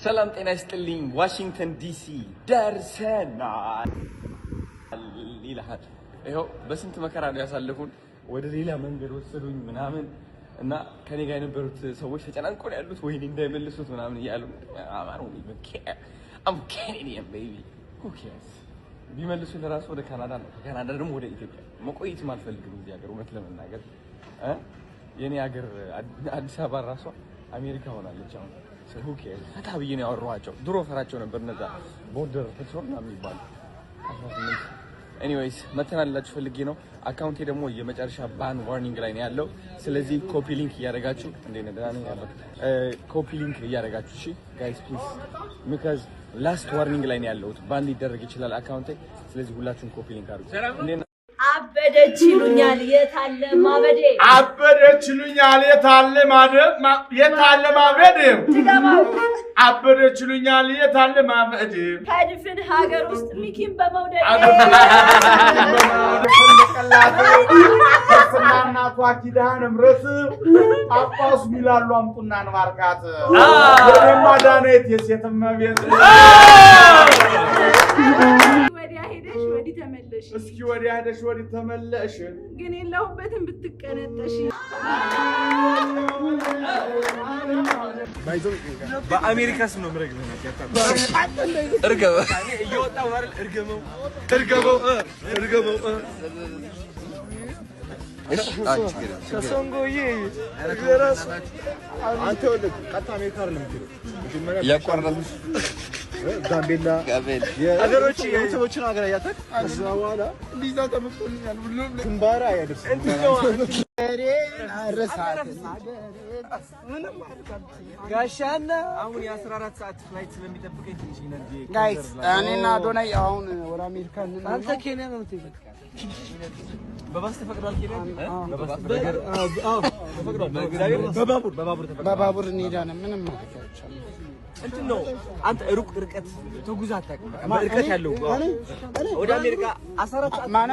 ሰላም ጤና ይስጥልኝ። ዋሽንግተን ዲሲ ደርሰናል ይልሃል። ይኸው በስንት መከራ ነው ያሳለፉን። ወደ ሌላ መንገድ ወሰዱኝ ምናምን እና ከኔ ጋር የነበሩት ሰዎች ተጨናንቆ ነው ያሉት። ወይኔ እንዳይመልሱት ምናምን እያሉ። I'm Canadian, baby, who cares? ቢመልሱ ለራሱ ወደ ካናዳ ነው፣ ከካናዳ ደግሞ ወደ ኢትዮጵያ። መቆየትም አልፈልግም እዚህ ሀገር፣ እውነት ለመናገር የኔ ሀገር አዲስ አበባ ራሷ አሜሪካ ሆናለች አሁን። Who cares? ፈታ ብዬ ነው ያወራኋቸው። ድሮ ፈራቸው ነበር እነዛ border patrol ምናምን የሚባሉ 18። Anyways፣ መተናላችሁ ፈልጌ ነው። Account ኤ ደግሞ የመጨረሻ ban warning ላይ ነው ያለው። ስለዚህ copy link እያደረጋችሁ፣ እንዴት ነህ? ደህና ነኝ ያለው። Copy link እያደረጋችሁ እሺ guys, please, because last warning ላይ ነው ያለሁት። Ban ሊደረግ ይችላል account ኤ። ስለዚህ ሁላችሁም copy link አድርጉ። እንዴት ነህ? አበደች ይሉኛል፣ የታለ ማበዴ? አበደች ይሉኛል፣ የታለ ማደብ የታለ ማበድ? ድገማው። አበደች ይሉኛል፣ የታለ ማበድ? ከድፍን ሀገር ውስጥ ሚኪን በመውደድ። ክርስትና እናቷ ኪዳነ ምሕረት፣ ጳጳሱ ይላሉ አምጡና እንባርካት። የኔማ ዳኔት የሴት እመቤት። ወዲያ ሄደሽ ወዲህ ተመለሽ። እስኪ ወዲያ ሄደሽ ወዲህ ተመለሽ። ግን የለሁበትም ብትቀነጠሽ። በአሜሪካ ስም ነው የምረግምህ። እርገመው እየወጣሁ አይደል? እርገመው፣ እርገመው፣ እርገመው። እሺ፣ አይ ችግር የለም። አንተ ቀጥታ አሜሪካ አይደለም የምትሄደው። መጀመሪያ እያቋረጥን ጋምቤላ ጋቤል ሀገሮች የቤተሰቦችን ሀገር እያተክ ከዛ በኋላ ቪዛ ተመቶልኛል። ሁሉም ግንባራ አያደርስም። ጋሻና አሁን የ14 ሰዓት flight ስለሚጠብቀኝ ትንሽ energy Guys፣ እኔና አዶናይ አሁን ወደ አሜሪካ አንተ ኬንያ ነው የምትሄደው? በባስ ተፈቅዷል። ኬንያ በባስ ተፈቅዷል። በባቡር በባቡር ተፈቅዷል። በባቡር እንሄዳለን። ምንም ማለት አይቻልም። እንትን ነው፣ አንተ ሩቅ ርቀት ተጉዘህ አታውቅም። ርቀት ያለው ወደ አሜሪካ 14 ሰዓት። ማና